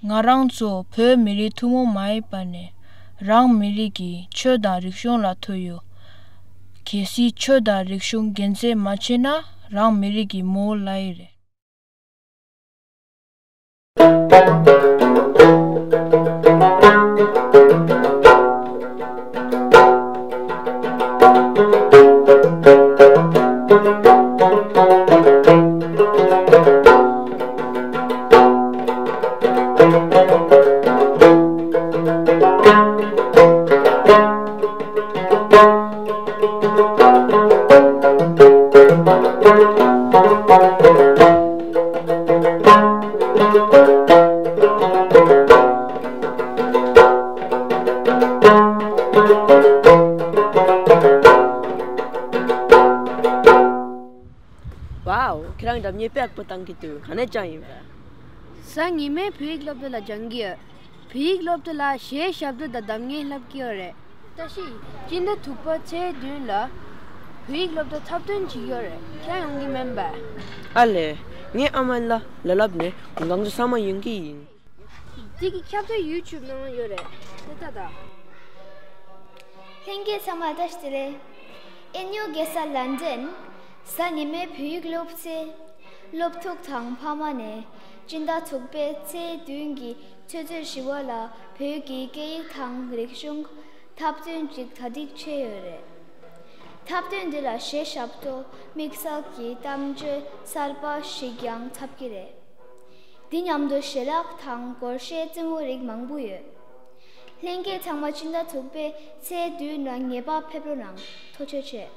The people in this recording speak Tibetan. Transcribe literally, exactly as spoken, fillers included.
ང་རང་ཚོ་བོད་མི་རིགས་ཐུན་མོང་མ་ཡིན་པ་ནས་རང་མི་རིགས་ཀྱི་ཆོས་དང་རིག་གཞུང་ལ་ཐུག་ཡོད། གལ་སྲིད་ཆོས་དང་རིག་གཞུང་རྒྱུན་འཛིན་མ་བྱས་ན་རང་མི་རིགས་ཀྱི་མུ་བོ་ལ་ཡི་རེད། ཝའོ། ཁྱེད་རང་འདྲ་མཉེས་པོ་ཡག་པོ་བཏང་གི་འདུག་ག་ནས་སྦྱངས་ཡིན་པ། གཟའ་ཉི་མའི་བོད་ཡིག་སློབ་གྲྭ་ལ་སྦྱང་གི་ཡོད། བོད་ཡིག་སློབ་གྲྭ་ལ་གཞས་ཞབས་བྲོ་དང་གདམ་ངན་བསླབ་ཀྱི་ཡོད་རེད། བཀྲ་ཤིས། སྤྱི་ཟླ་དྲུག་པ་ཚེས་བདུན་ལ་བོད་ཡིག་སློབ་གྲྭ་འཁྲབ་སྟོན་བྱེད་ཀྱི་ཡོད་རེད། ཁྱེད་རང་ཡོང་གི་མིན་པས། ཨ་ལས། ངའི་ཨ་མ་ལ་ལ་ལབ་ནས་ང་ཚོ་ཚང་མ་ཡོང་གི་ཡིན། འདི་གི་ཁྱབ་བརྡལ་ཡུ་ཊུབ་ནང་ཡོད་རེད། དེ་ལྟ་དང་། ལྷན་རྒྱས་ཚང་མ་བཀྲ་ཤིས་བདེ་ལེགས། ཨེན་ཡུ་རྒྱལ་ས་ལན་ཌན། གཟའ་ཉི་མའི་བོད་ཡིག་སློབ་ཚེ། སློབ་ཕྲུག་དང་ཕ་མ་ནས་སྤྱི་ཟླ་དྲུག་པའི་ཚེས་བདུན་གྱི་ཆུ་ཚོད་བཞི་པ་ལ་བོད་ཀྱི་སྐད་ཡིག་དང་རིག་གཞུང་འཁྲབ་སྟོན་ཅིག་གྲ་སྒྲིག་བྱས་ཡོད་རེད། འཁྲབ་སྟོན་འདི་ལ་གཞས་ཞབས་བྲོ། དམིགས་བསལ་གྱི་གཏམ་བརྗོད་གསར་པ་ཞིག་ཀྱང་འཁྲབ་ཀྱི་རེད། འདི་མཉམ་དུ་ཞལ་ལག་དང་སྒོར་གཞས་རྩེད་མོ་རིགས་མང་པོ་ཡོད། ལྷན་རྒྱས་ཚང་མ་སྤྱི་ཟླ་དྲུག་པའི་ཚེས་བདུན་ལ་ངེས་པར་ཕེབས་རོགས་གནང་། ཐུགས་རྗེ་ཆེ།